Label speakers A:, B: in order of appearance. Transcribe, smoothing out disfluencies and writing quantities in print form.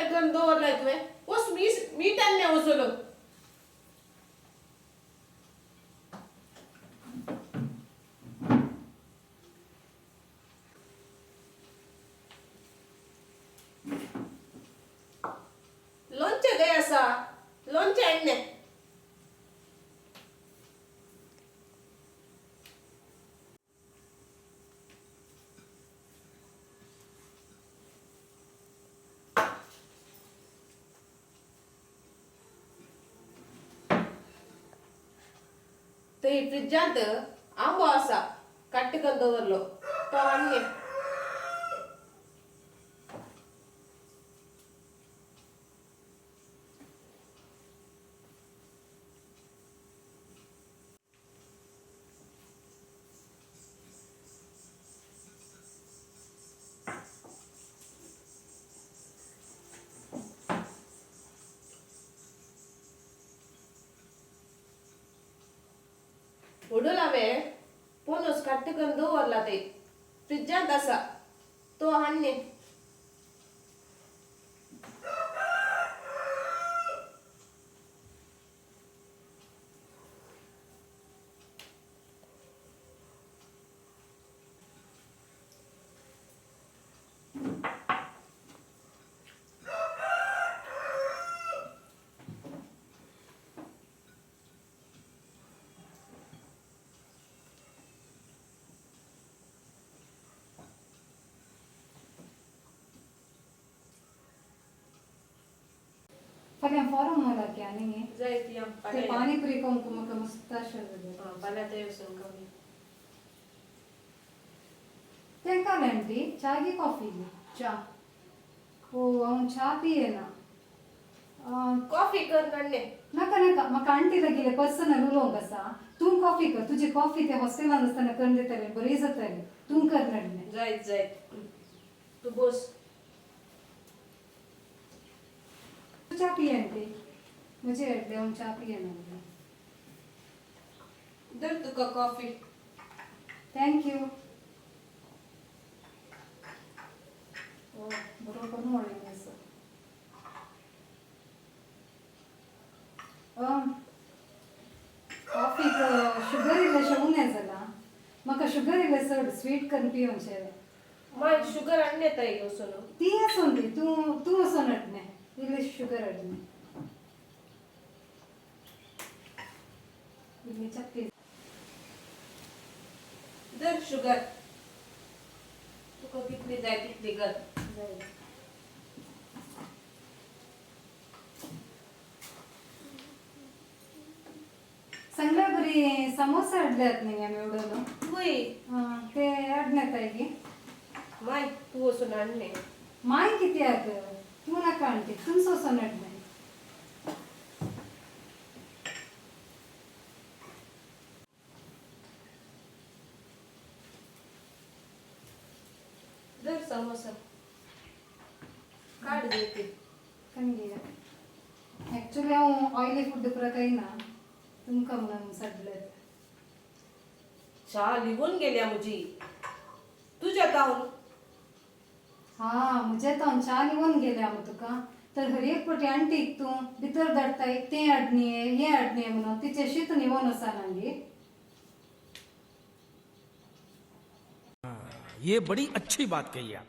A: हावें करून दवरलाय तुवें? वच मीठ आणलें वचून. लोणचें खंय आसा? लोणचें हाडलें. थंय फ्रिजांत आंबो आसा, कट्ट करून दवरलो तो हाडलें. उडूल हांवें पोनोस कट्ट करून दवरला, थंय फ्रिजांत आसा, तो हाडलें.
B: फाल्यां फॉरम मॉलाक या न्ही?
A: जाय ती.
B: ते पानीपुरी खावंक म्हाका मस्त आशा जाल्या.
A: फाल्यां थंय वचून खावया.
B: तेंका आंटी च्या गी कॉफी गी?
A: च्या.
B: ओ, हांव च्या पियेना.
A: कॉफी कर हाडलें.
B: नाका नाका, म्हाका आंटी लागीं पर्सनल उलोवंक आसा. तूं कॉफी कर. तुजी कॉफी ते हॉस्टेलान आसतना करून दितले, बरी जातली. तूं कर नडलें.
A: जायत जायत, तूं बस.
B: तूं च्या पिये आंटी. म्हजे हाडले, हांव च्या पियेना.
A: धर तुका कॉफी.
B: Thank you. ओ, बरो करून व्हडलें आसा. कॉफीक शुगर इल्लेशें उणें जालां. म्हाका शुगर इल्लें चड स्वीट करून पिवचें.
A: मागीर शुगर हाडलें थंय वचून.
B: ती आसून दी. तूं तूं वचून हाडलें, इल्लें शुगर हाडलें, इल्ली चक्की.
A: धर शुगर, तुका कितली जाय तितली कर.
B: जाय. सांगल्या बरी समोसा हाडल्यात न्ही आमी उडोवन.
A: वय.
B: ते हाडले ताई.
A: माय, तूं वचून हाडलें.
B: माय कित्याक? तूं नाका आंटी, तूंच वचून हाडलें.
A: धर समोसा, काड जाय.
B: कंगी, ॲक्च्युली हांव ऑयली फूड पुरा खायना, तुमकां म्हणून सडले.
A: च्या लिवून गेल्या म्हजी तुज्या तावन.
B: हा, म्हज्या तावन च्या लिवून गेल्या मग तुका. तर हर एक पटी आंटीक तूं भितर धाडटाय, तें हाडणी हें हाडणी म्हणून. तिचें शीत निवोन वचना गे.
C: ये बड़ी अच्छी बात कही आप.